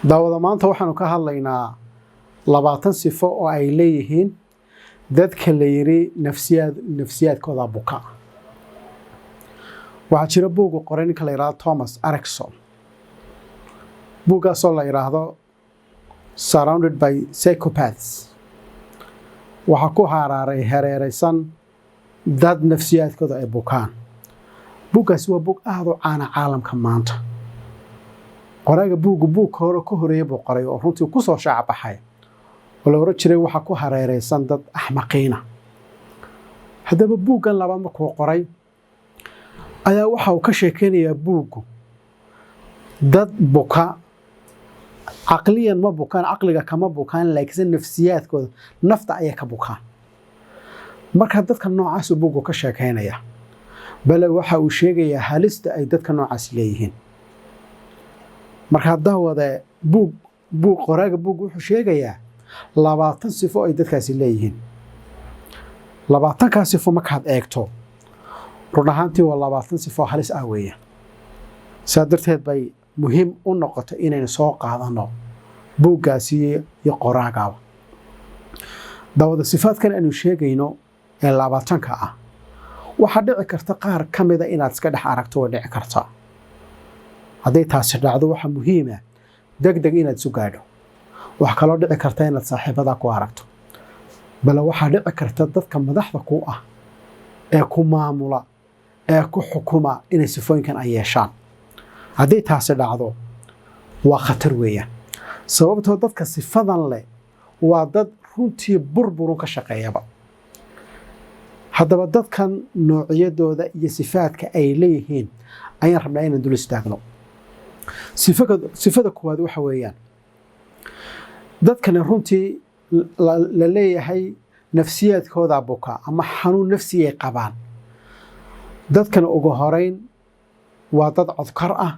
Daawada, maanta waxaanu ka hadlaynaa 20 sifo oo ay leeyihiin dadka la yiri nafsiyaadkooda buka. Waxaa jira buugu qoray ninka la yidhahdo Thomas Erikson, buuggaasoo la yidhaahdo "Surrounded by Psychopaths", waxaa ku haraaray hareeraysan dad nafsiyaadkooda ay bukaan. Buuggaasi waa buug aada u caana caalamka maanta. Qoraaga buuggu buug hore ka horeeya buu qoray oo runtii ku soo shaac baxay oo la oran jiray "Waxaa ku hareeraysan dad axmaqiina". Haddaba, buuggan labaad markuu qoray ayaa waxa uu ka sheekeynayaa buuggu dad buka. Caqliyan ma bukaan, caqliga kama bukaan, laakiinse nafsiyaadkooda, nafta ayay ka bukaan. Marka dadka noocaasuu buuggu ka sheekeynaya, bale waxa uu sheegayaa halista ay dadka noocaas leeyihiin. Marka daawade, buug qoraaga buug wuxuu sheegayaa 20 sifo ay dadkaasi leeyihiin. 20-kaa sifo markaad eegto, run ahaantii waa 20 sifo halis ah weeyaan. Saa darteed bay muhiim u noqotay inaynu soo qaadano buuggaasi iyo qoraagaaba. Daawada, sifaadkan aynu sheegayno ee 20-ka ah waxaa dhici karta qaar ka mida inaad iska dhex aragto. Way dhici kartaa. Hadday taasi dhacdo, waxaa muhiima deg deg inaad isu gaadho. Waxaa kaloo dhici karta inaad saaxiibadaa ku aragto, bale waxaa dhici karta dadka madaxda ku ah ee ku maamula ee ku xukuma inay sifooyinkan ay yeeshaan. Hadday taasi dhacdo, waa khatar weeyaan, sababtoo dadka sifadan leh waa dad runtii burburun ka shaqeeyaba. Haddaba, dadkan noocyadooda iyo sifaadka ay leeyihiin ayaan rabnaa inaan dul istaagno. Sifada koowaad waxa weeyaan, dadkani runtii la leeyahay nafsiyaadkoodaa buka ama xanuun nafsiyay qabaan. Dadkan ugu horeyn waa dad codkar ah,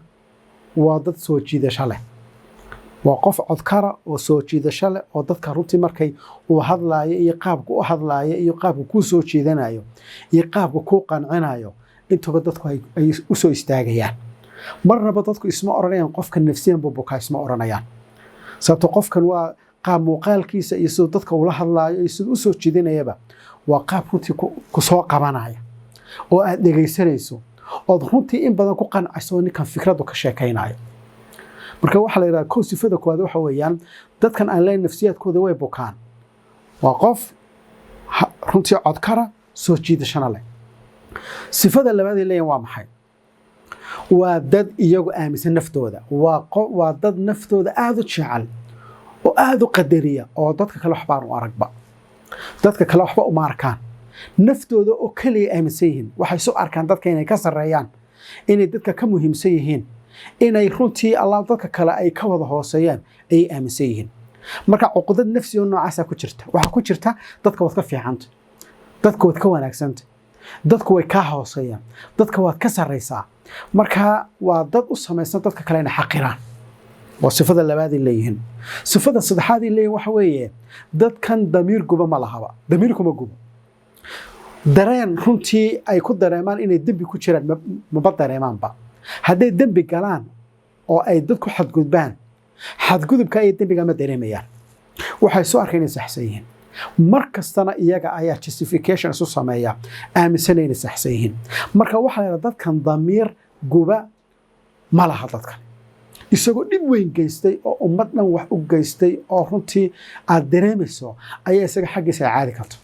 waa dad soo jiidasho leh. Waa qof codkara oo soo jiidasho leh, oo dadka runtii markay uu hadlaayo iyo qaabka u hadlaayo iyo qaabka kuu soo jiidanayo iyo qaabka kuu qancinayo intuba dadku ay u soo istaagayaan. Marnaba dadku isma odhanayaan qofkan nafsiyan buu bukaa, isma odhanayaan, sababto qofkan waa qaab muuqaalkiisa iyo siduu dadka ula hadlaayo iyo siduu u soo jiidinayaba waa qaab runtii ku soo qabanaya oo aad dhegaysanayso ood runtii in badan ku qancayso ninkan fikraddu ka sheekaynayo. Marka waxaa la yidhahda kow, sifada koowaad waxa weeyaan, dadkan aan leeyahay nafsiyaadkooda way bukaan, waa qof runtii codkara, soo jiidashana leh. Sifada labaad ay leeyihin waa maxay? Waa dad iyagu aaminsan naftooda. Waa dad naftooda aada u jecel oo aada u qadariya, oo dadka kale waxbaan u aragba, dadka kale waxba uma arkaan, naftooda oo keliya aaminsan yihiin. Waxay isu arkaan dadka inay ka sarreeyaan, inay dadka ka muhiimsan yihiin, inay runtii Allah dadka kale ay ka wada hooseeyaan ayay aaminsan yihiin. Marka cuqdad nafsi oo noocaasaa ku jirta. Waxaa ku jirta dadka waad ka fiicanta, dadka waad ka wanaagsanta, dadku way kaa hooseeyaan, dadka waad ka sarraysaa. Marka waa dad u samaysan dadka kale inay xaqiraan. Waa sifada labaaday leeyihiin. Sifada saddexaaday leeyihin waxa weeye, dadkan damiir guba ma lahaba, damiir kuma gubo. Dareen runtii ay ku dareemaan inay dembi ku jiraan maba dareemaanba. Hadday dembi galaan oo ay dad ku xadgudbaan, xadgudubka iyo dembiga ma dareemayaan. Waxay soo arkeen inay saxsan yihiin. Mar kastana iyaga ayaa justification isu sameeya, aaminsanay inay saxsan yihiin. Marka waxaa la yidhaha dadkan damiir guba ma laha. Dadkan isagoo dhib weyn geystay oo ummad dhan wax u geystay oo runtii aad dareemayso ayaa isaga xaggiisa ay caadi karto,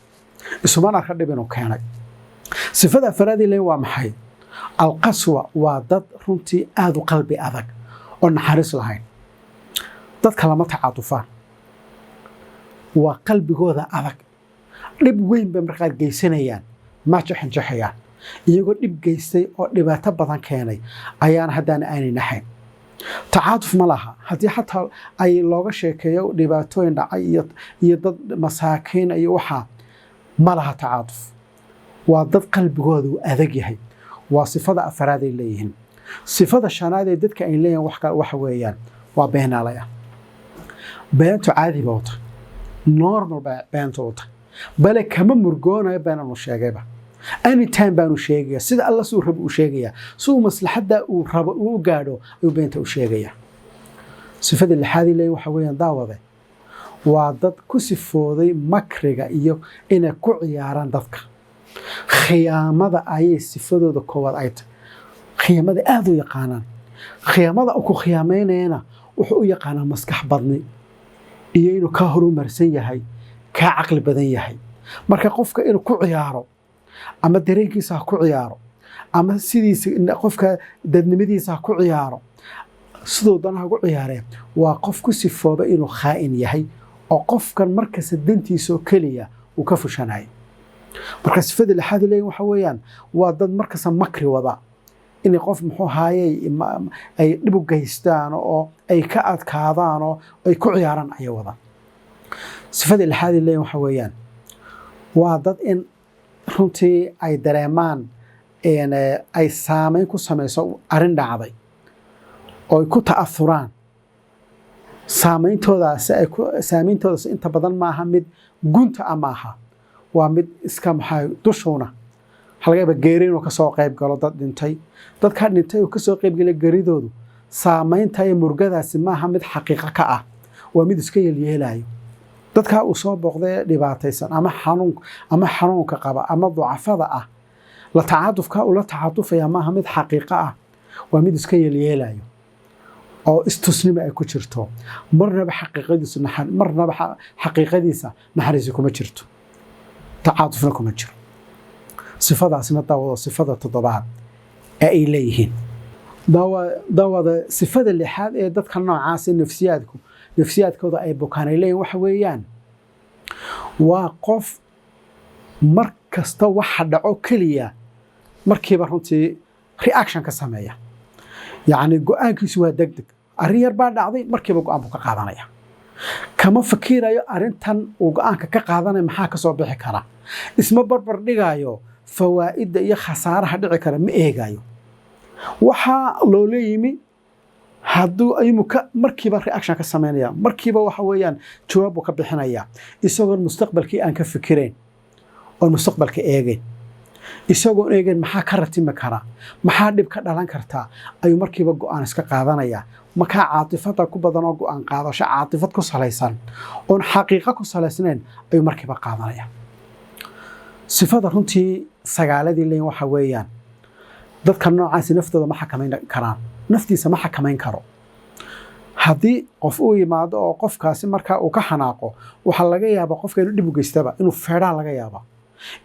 isuman arka dhib inuu keenay. Sifada afaraadii leen waa maxay? Alqaswa. Waa dad runtii aada u qalbi adag oo naxariis lahayn. Dadka lama tacaatufaan, waa qalbigooda adag. Dhib weyn bay markaad geysanayaan ma jaxanjaxayaan. Iyagoo dhib geystay oo dhibaato badan keenay ayaana haddaana aanay naxayn. Tacaatuf ma laha. Haddii xataa ay looga sheekeeyo dhibaatooyin dhacay iyo dad masaakiin iyo waxaa, ma laha tacaatuf. Waa dad qalbigooda uu adag yahay. Waa sifada afaraad ay leeyihiin. Sifada shanaad ee dadka ay leeyihin waxa weeyaan waa beenaalaya. Beentu caadi ba u tahay, normal baa beenta u tahay, bale kama murgoonayo been anu sheegayba. Anytime baanu sheegaya, sida alla suu rabo uu sheegaya, si uu maslaxadda uu rabo uu gaadho ayuu beenta u sheegaya. Sifada lixaadii leeyihin waxa weeyaan, daawade, waa dad ku sifooday makriga iyo inay ku ciyaaraan dadka. Khiyaamada ayay sifadooda koowaad ay tahay. Khiyaamada aada u yaqaanaan. Khiyaamada ku khiyaameynayana wuxuu u yaqaanaa maskax badni iyo inuu kaa horumarsan yahay, kaa caqli badan yahay. Marka qofka inuu ku ciyaaro, ama dareenkiisa ha ku ciyaaro, ama sidiisa qofka dadnimadiisa ha ku ciyaaro, siduu danaha ugu ciyaaree, waa qof ku sifooba inuu khaa'in yahay oo qofkan markasta dantiisa oo keliya uu ka fushanayo. Marka sifada lixaad leeyihin waxa weeyaan, waa dad markasta makri wada inay qof, muxuu haayey, ay dhib u geystaan oo ay ka adkaadaan oo ay ku ciyaaraan ayay wadaan. Sifada lixaad leeyihin waxa weeyaan, waa dad in runtii ay dareemaan ay saameyn ku samayso arrin dhacday oo ay ku ta'athuraan. Saameyntoodaasi ay ku saameyntoodaasi inta badan maaha mid gunta ah, maaha, waa mid iska, maxaa, dushuuna. Waxaa laga yaabaa geeri inuu kasoo qayb galo, dad dhintay. Dadkaa dhintay uu kasoo qayb galay geeridoodu, saameynta iyo murgadaasi maaha mid xaqiiqo ka ah, waa mid iska yeelyeelayo. Dadkaa uu soo booqday dhibaataysan ama xanuun ama xanuunka qaba ama ducafada ah, la tacaatufka uu la tacaatufaya maaha mid xaqiiqo ah, waa mid iska yeelyeelayo oo istusnimo ay ku jirto. Marnaba xaqiiqadiisa naxariisi kuma jirto, tacaatufna kuma jiro. Sifadaasna, daawado, sifada toddobaad ee ay leeyihiin. Daawada, sifada lixaad ee dadka noocaasi nafsiyaadkooda ay bukaan ay leeyihin waxa weeyaan, waa qof mar kasta waxa dhaco keliya markiiba runtii reaction ka sameeya. Yacni go-aankiisu waa deg deg. Arrin yar baa dhacday, markiiba go-aan buu ka qaadanaya. Kama fakirayo arrintan uu go-aanka ka qaadanaya maxaa ka soo bixi kara. Isma barbar dhigaayo fawaa'idda iyo khasaaraha dhici kara, ma eegayo. Waxaa loola yimi hadduu ayuu ka markiiba reaction ka samaynaya, markiiba waxa weeyaan jawaab buu ka bixinaya, isagoon mustaqbalkii aan ka fikirayn, oon mustaqbalka eegayn, isagoon eegayn maxaa ka ratimi kara, maxaa dhib ka dhalan kartaa, ayuu markiiba go-aan iska qaadanaya. Markaa caatifada ku badan oo go-aan qaadasho caatifad ku salaysan oon xaqiiqo ku salaysnayn ayuu markiiba qaadanaya. Sifada runtii sagaaladii leeyin waxa weeyaan, dadka noocaasi naftooda ma xakamayn karaan, naftiisa ma xakamayn karo. Haddii qof uu yimaado oo qofkaasi markaa uu ka xanaaqo, waxaa laga yaabaa qofka inuu dhib u geystaba, inuu feedhaa laga yaaba,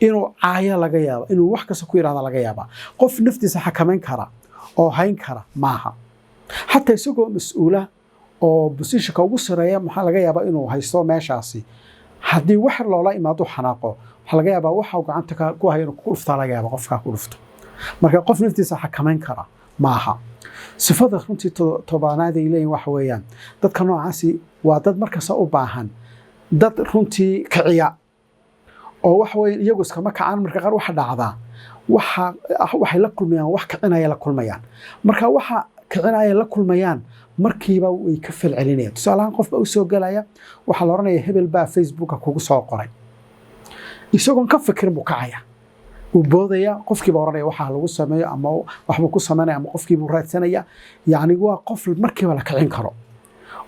inuu caayo laga yaaba, inuu wax kasta ku yidhahda laga yaabaa. Qof naftiisa xakamayn kara oo hayn kara maaha. Xataa isagoo mas-uula oo position-ka ugu sareeya, maxaa laga yaabaa inuu haysto meeshaasi, haddii wax loola imaado xanaaqo, waxaa laga yaabaa waxa uu gacanta ku hayo inuu ku dhuftaa laga yaaba, qofkaa ku dhufto. Marka qof naftiisa xakamayn kara maaha. Sifada runtii tobanaad ay leeyihin waxa weeyaan, dadka noocaasi waa dad markasta u baahan dad runtii kiciya oo waxa weeye iyagu iskama kacaan. Marka qaar waxa dhacdaa waxay la kulmayaan wax kicinaya la kulmayaan. Marka waxa kicinaya la kulmayaan, markiiba way ka falcelinayaan. Tusaale ahaan, qof baa u soo gelaya, waxaa la odhanaya hebel baa Facebooka kugu soo qoray. Isagoon ka fikirin buu kacaya, uu boodaya, qofkiiba oranaya waxaa lagu sameeyo ama waxbuu ku samaynaya ama qofkiibuu raadsanaya. Yacni waa qof markiiba la kicin karo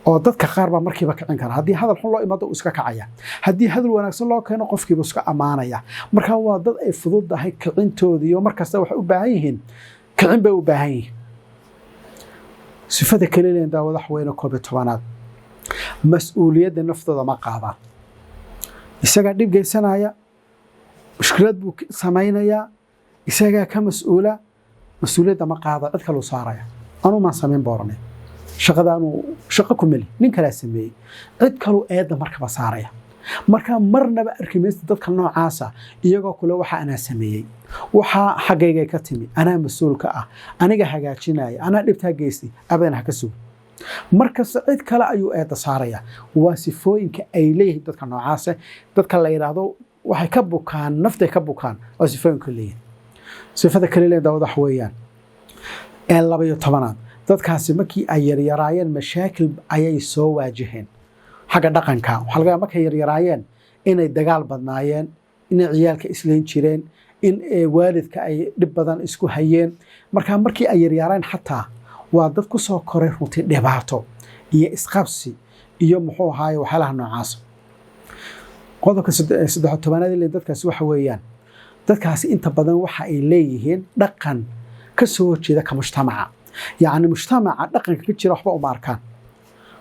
oo dadka qaar baa markiiba kicin kara. Haddii hadal xun loo imaado, uu iska kacaya. Haddii hadal wanaagsan loo keeno, qofkiibu iska ammaanaya. Marka waa dad ay fududahay kicintooda iyo markasta waxay u baahan yihiin kicin bay u baahan yihiin. Sifada kale leen, daawadax weyne, 11aad, mas-uuliyadda naftooda ma qaadaan. Isagaa dhib geysanaya, mushkilad buu samaynayaa, isagaa ka mas-uula, mas-uuliyadda ma qaada, cid kaluu saaraya. Anuu maan samayn booranay, shaqadaanuu shaqo ku meli, nin kalaa sameeyey, cid kaluu eedda markaba saaraya. Marka marnaba arki maysta dadka noocaasa iyagoo kule waxa anaa sameeyey, waxaa xaggaygay ka timi, anaa mas-uulka ah, aniga hagaajinaya, anaa dhibtaa geystay, abadan ha ka sugo. Markasta cid kale ayuu eedda saaraya. Waa sifooyinka ay leeyihiin dadka noocaase. Dadka la yidhaahdo waxay ka bukaan naftay ka bukaan, waa sifooyinka leeyihin. Sifada kale leeyihin, daawad, waxa weeyaan ee 12aad, dadkaasi markii ay yaryaraayeen mashaakil ayay soo waajaheen xagga dhaqanka. Waxaa laga yaaba markay yaryaraayeen inay dagaal badnaayeen, inay ciyaalka islayn jireen, in waalidka ay dhib badan isku hayeen. Marka markii ay yaryaraayeen xataa waa dad ku soo koray runtii dhibaato. Iyo isqabsi iyo muxuu ahaaye, waxyaalaha noocaas. Qodobka 13aad le dadkaasi waxa weeyaan, dadkaasi inta badan waxa ay leeyihiin dhaqan ka soo horjeeda ka mujtamaca. Yacni mujtamaca dhaqanka ka jira waxba uma arkaan.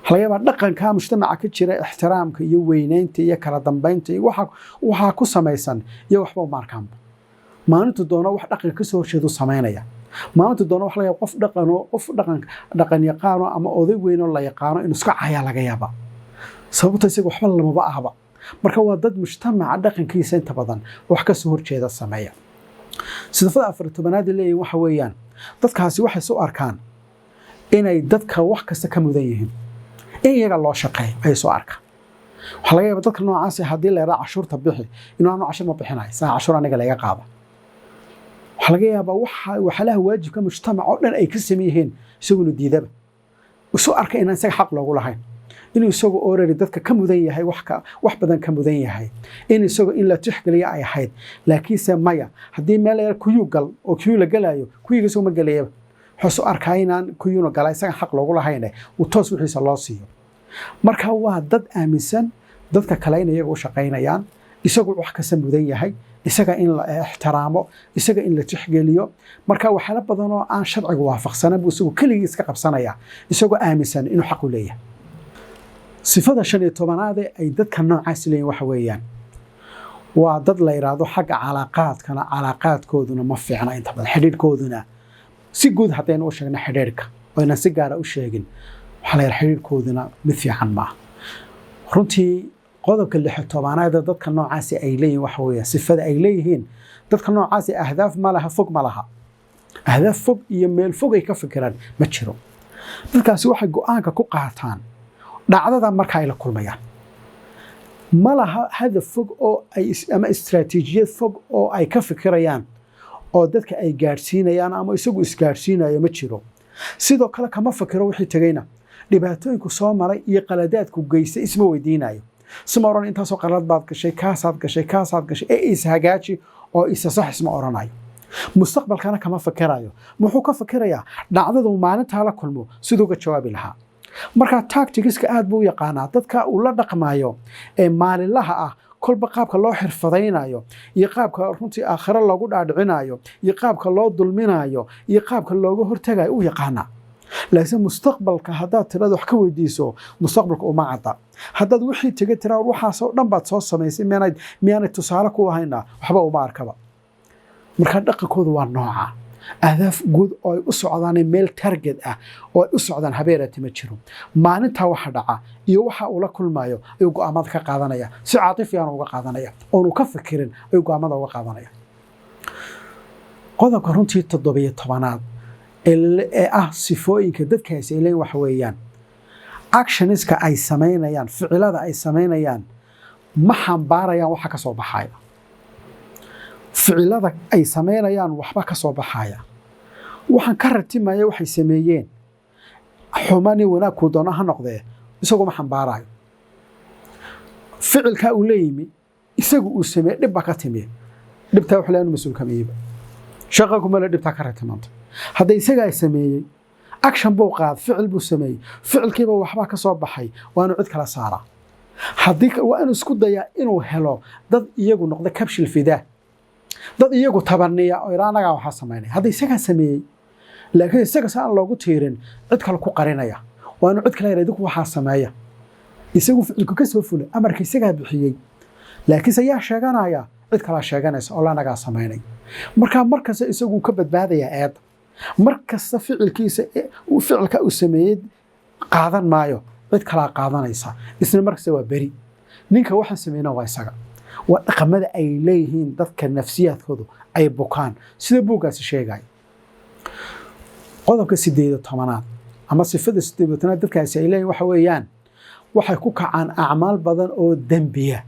Waxaa laga yaabaa dhaqanka mujtamaca ka jira, ixtiraamka iyo weyneynta iyo kala dambeynta iyo waxa waxaa ku samaysan, iyo waxba uma arkaanba. Maalintu doono wax dhaqanka ka soo horjeedu samaynaya. Maalintu doono waxa laga yaaba qof dhaqano, qof dhaqan dhaqan yaqaano ama oday weyn oo la yaqaano inuu iska cayaa laga yaabaa, sababto isaga waxba lamaba ahba. Marka waa dad mujtamaca dhaqankiisa inta badan wax ka soo horjeeda sameeya. Sifada 14aad leeyihin waxa weeyaan, dadkaasi waxay soo arkaan inay dadka wax kasta ka mudan yihiin, in iyaga loo shaqeeyo ayay soo arkaan. Waxaa laga yaaba dadka noocaasi haddii la yidhaha cashuurta bixi, inuu aanu cashur ma bixinayo, saa cashuur aniga laga qaada. Waxaa laga yaabaa waxa waxyaalaha waajibka mujtamac oo dhan ay ka sameyn yihiin isaguna diidaba, isu arka inaan isaga xaq loogu lahayn, inuu isagu already dadka ka mudan yahay, wax badan ka mudan yahay, in isagu in la tixgeliyo ay ahayd. Laakiinse maya, haddii meel yar queue gal oo queue la galayo, queuega isagu ma gelayaba. Wuxuu isu arkaa inaan queuena gala isaga xaq loogu lahayne, uu toos wixiisa loo siiyo. Marka waa dad aaminsan dadka kale in iyaga u shaqaynayaan, isagu wax kasta mudan yahay, isaga in la ixtiraamo, isaga in la tixgeliyo. Marka waxyaalo badan oo aan sharciga waafaqsanan buu isagu keligii iska qabsanaya, isagoo aaminsan inuu xaq u leeyahay. Sifada 15aade ay dadka noocaas leeyihin waxa weeyaan, waa dad la yidhaahdo xagga calaaqaadkana, calaaqaadkooduna ma fiicna inta badan. Xidhiidhkooduna si guud haddaynu u sheegna xidhiidhka oo aynan si gaara u sheegin, waxaa la yidhaha xidhiidhkooduna mid fiican maaha runtii. Qodobka 16aad ee dadka noocaasi ay leeyihin waxa weeyaan, sifada ay leeyihiin dadka noocaasi, ahdaaf ma laha fog, ma laha ahdaaf fog iyo meel fog ay ka fikiraan ma jiro. Dadkaasi waxay go'aanka ku qaataan dhacdada marka ay la kulmayaan. Ma laha hadaf fog oo ay ama istaraatiijiyad fog oo ay ka fikirayaan oo dadka ay gaadhsiinayaan ama isagu isgaadhsiinayo ma jiro. Sidoo kale kama fikiro wixii tegeyna, dhibaatooyinku soo maray iyo qaladaadku geystay isma weydiinayo. Isma odhan intaasoo qalad baad gashay, kaasaad gashay, kaasaad gashay ee is hagaaji oo isa sax, isma odhanayo. Mustaqbalkana kama fikirayo. Muxuu ka fikirayaa? Dhacdadu maalintaa la kulmo siduu uga jawaabi lahaa. Marka tacticska aad buu u yaqaanaa, dadka uu la dhaqmayo ee maalinlaha ah, kolba qaabka loo xirfadaynayo iyo qaabka runtii aakhiro loogu dhaadhicinayo iyo qaabka loo dulminayo iyo qaabka looga hortagayo u yaqaanaa. Laakiin mustaqbalka haddaad tirada wax ka weydiiso, mustaqbalka uma cadda. Haddaad wixii tegay tiraa, waxaasoo dhan baad soo samaysay, miyaanay tusaale ku ahayna? Waxba uma arkaba. Marka dhaqankoodu waa nooca, ahdaaf guud oo ay u socdaan, meel target ah oo ay u socdaan habeeraati ma jiro. Maalintaa waxa dhaca iyo waxa uu la kulmayo ayuu go'aamada ka qaadanaya, si caatifiyaana uga qaadanaya oonu ka fikirin ayuu go'aamada uga qaadanaya. Qodobka runtii 17aad ee ah sifooyinka dadkaasi ay leeyihin waxa weeyaan, actionska ay samaynayaan, ficilada ay samaynayaan, ma xambaarayaan waxa ka soo baxaya. Ficilada ay samaynayaan waxba ka soo baxaya, waxaan ka ratimaya waxay sameeyeen, xumani wanaag kuu doono ha noqdee, isagu ma xambaarayo. Ficilkaa uu la yimi, isagu uu sameeye, dhib baa ka timi, dhibtaa wax leanu mas-uul kama iiba, shaqa kuma le dhibtaa ka ratimanta. Hadda isagaa sameeyey, action buu qaad, ficil buu sameeyey, ficilkiiba waxbaa ka soo baxay, waa inuu cid kala saaraa. Haddii waa inuu isku dayaa inuu helo dad iyagu noqda kabshil fidaa, dad iyagu tabaniya oo idhaa annagaa waxaa samaynaya. Hadda isagaa sameeyey, laakiin isaga si aan loogu tiirin cid kale ku qarinaya. Waa inuu cid kale yidhaa idinku waxaa sameeya. Isagu ficilku ka soo fulay, amarka isagaa bixiyey, laakiinse yaa sheeganaya? Cid kalaa sheeganaysa oo lanagaa samaynay. Marka markasta isagu ka badbaadayaa eedda. Mar kasta ficilkiisa, ficilka uu sameeyey qaadan maayo, cid kalaa qaadanaysa. Isna markasta waa beri, ninka waxaan sameyna waa isaga. Waa dhaqamada ay leeyihiin dadka nafsiyaadkoodu ay bukaan, sida buuggaasi sheegaya. Qodobka 18aad ama sifada 18aad dadkaasi ay leeyihin waxa weeyaan, waxay ku kacaan acmaal badan oo dembiya,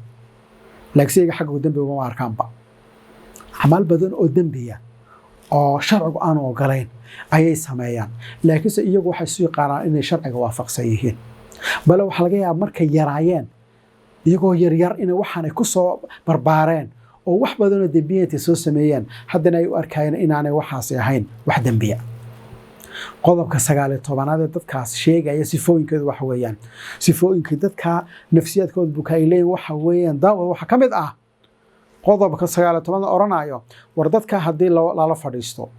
laakiin iyaga xagga dembiga uma arkaanba. Acmaal badan oo dembiya oo sharcigu aanu ogolayn ayay sameeyaan, laakiinse iyagu waxay isu yaqaanaan inay sharciga waafaqsan yihiin. Bale waxaa laga yaaba markay yaraayeen, iyagoo yaryar, inay waxaanay ku soo barbaareen oo wax badanoo dembiyantay soo sameeyeen, haddana ay u arkayeen inaanay waxaasi ahayn wax dembiya. Qodobka 19aad ee dadkaas sheegaya sifooyinkooda waxa weeyaan, sifooyinka dadka nafsiyaadkooda buka ay leeyihin waxa weeyaan, daawa, waxa ka mid ah qodobka 19aad odhanayo: war dadka haddii lala fadhiisto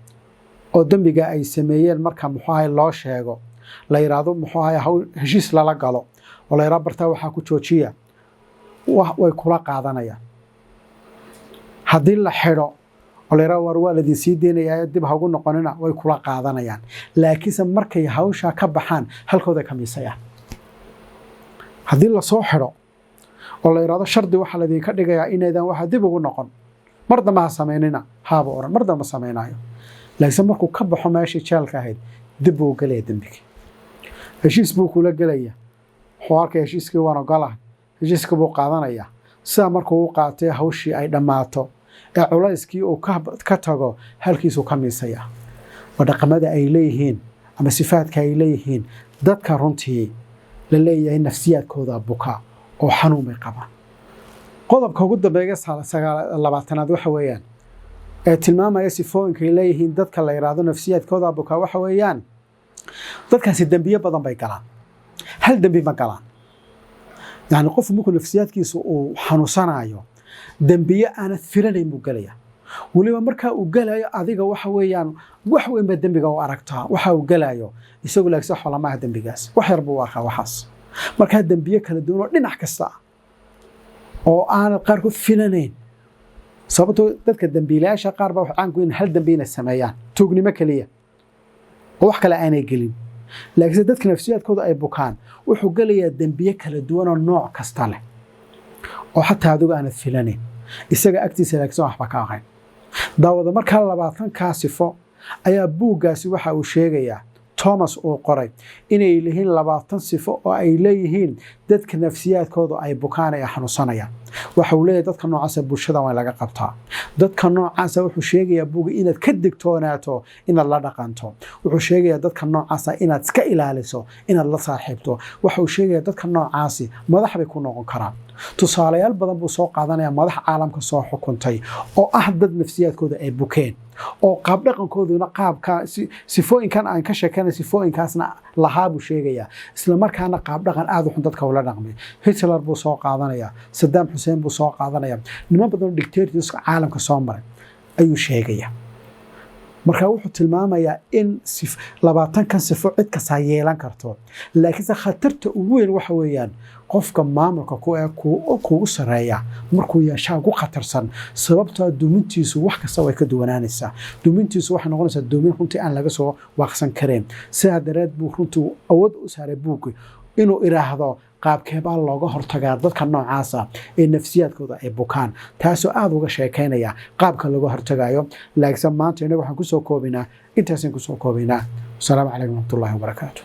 oo dembiga ay sameeyeen marka, muxuu ahay, loo sheego, la yidhaahdo, muxuu ahay, hawl heshiis lala galo oo la yidhahdo bartaa waxaa ku joojiya, way kula qaadanayaan. Haddii la xidho oo la yidhahdo war waa ladin sii deynayaa, dib hagu noqonina, way kula qaadanayaan. Laakiinse markay hawshaa ka baxaan, halkooday ka miisayaan. Haddii lasoo xidho oo la yidhahdo shardi waxaa laydinka dhigayaa inaydan waxa dib ugu noqon, mar dambe ha samaynina, haaba odhan, mar dambe samaynaayo. Laakiinse markuu ka baxo meeshii jeelka ahayd, dib buu gelaya dembigii. Heshiis buu kula gelaya, wuxuu arkaya heshiiskii waan ogolahay, heshiiska buu qaadanaya. Sidaa markuu u qaatay, hawshii ay dhammaato ee culayskii uu ka tago, halkiisuu ka miisaya. Waa dhaqamada ay leeyihiin ama sifaadka ay leeyihiin dadka runtii la leeyahay nafsiyaadkooda buka oo xanuun bay qabaan. Qodobka ugu dambeeya 20aad waxa weeyaan ee tilmaamaya sifooyinka ay leeyihiin dadka la yidhaahdo nafsiyaadkooda buka waxa weeyaan, dadkaasi dembiyo badan bay galaan, hal dembi ma galaan. Yacni qofku markuu nafsiyaadkiisa uu xanuunsanayo, dembiyo aanad filanayn buu gelaya. Weliba markaa uu gelayo, adiga waxa weeyaan wax weyn baa dembiga u aragtaa waxa uu gelayo isagu, laakiin wax lama aha dembigaas, wax yar buu u arkaa waxaas. Markaa dembiyo kala duwan oo dhinac kasta ah oo aanad qaarkood filanayn, sababtoo dadka dembiilayaasha qaar baa waxay caan ku yihiin hal dembi inay sameeyaan, tuugnimo keliya oo wax kale aanay gelin. Laakiinse dadka nafsiyaadkooda ay bukaan, wuxuu gelayaa dembiye kala duwan oo nooc kasta leh oo xataa adigu aanad filanayn, isaga agtiisa laakiin waxba ka ahayn. Daawada, markaa 20-kaa sifo ayaa buuggaasi waxa uu sheegayaa Thomas uu qoray inay yihiin 20 sifo oo ay leeyihiin dadka nafsiyaadkoodu ay bukaan ee xanuunsanayaan. Waxa uu leeyahay dadka noocaasa bulshada waa in laga qabtaa. Dadka noocaasa wuxuu sheegayaa buuga inaad ka digtoonaato inaad la dhaqanto. Wuxuu sheegayaa dadka noocaasa inaad iska ilaaliso inaad la saaxiibto. Waxa uu sheegayaa dadka noocaasi madax bay ku noqon karaan. Tusaalayaal badan buu soo qaadanaya, madax caalamka soo xukuntay oo ah dad nafsiyaadkooda ay bukeen oo qaab dhaqankooduna qaabka sifooyinkan aan ka sheekanay sifooyinkaasna lahaa buu sheegayaa, isla markaana qaab dhaqan aada u xun dadka ula dhaqmay. Hitler buu soo qaadanaya, Saddam Xuseen buu soo qaadanaya, niman badan oo dictators caalamka soo maray ayuu sheegaya. Marka wuxuu tilmaamayaa in 20-kan sifo cid kastaa yeelan karto, laakiinse khatarta ugu weyn waxa weeyaan qofka maamulka ku ee kuugu sarreeya markuu yeeshaa ugu khatarsan, sababtoo dumintiisu wax kasta way ka duwanaanaysaa. Dumintiisu waxay noqonaysaa dumin runtii aan laga soo waaqsan kareen. Sidaa dareed buu runtii awood u saaray buugga inuu iraahdo qaabkeebaa looga hortagaa dadka noocaasa ee nafsiyaadkooda ay bukaan, taasoo aada uga sheekaynaya qaabka looga hortagayo. Laakiinse maanta innaga waxaan kusoo koobaynaa intaasaan kusoo koobaynaa. Wasalaamu calaykum waraxmatullahi wabarakaatu.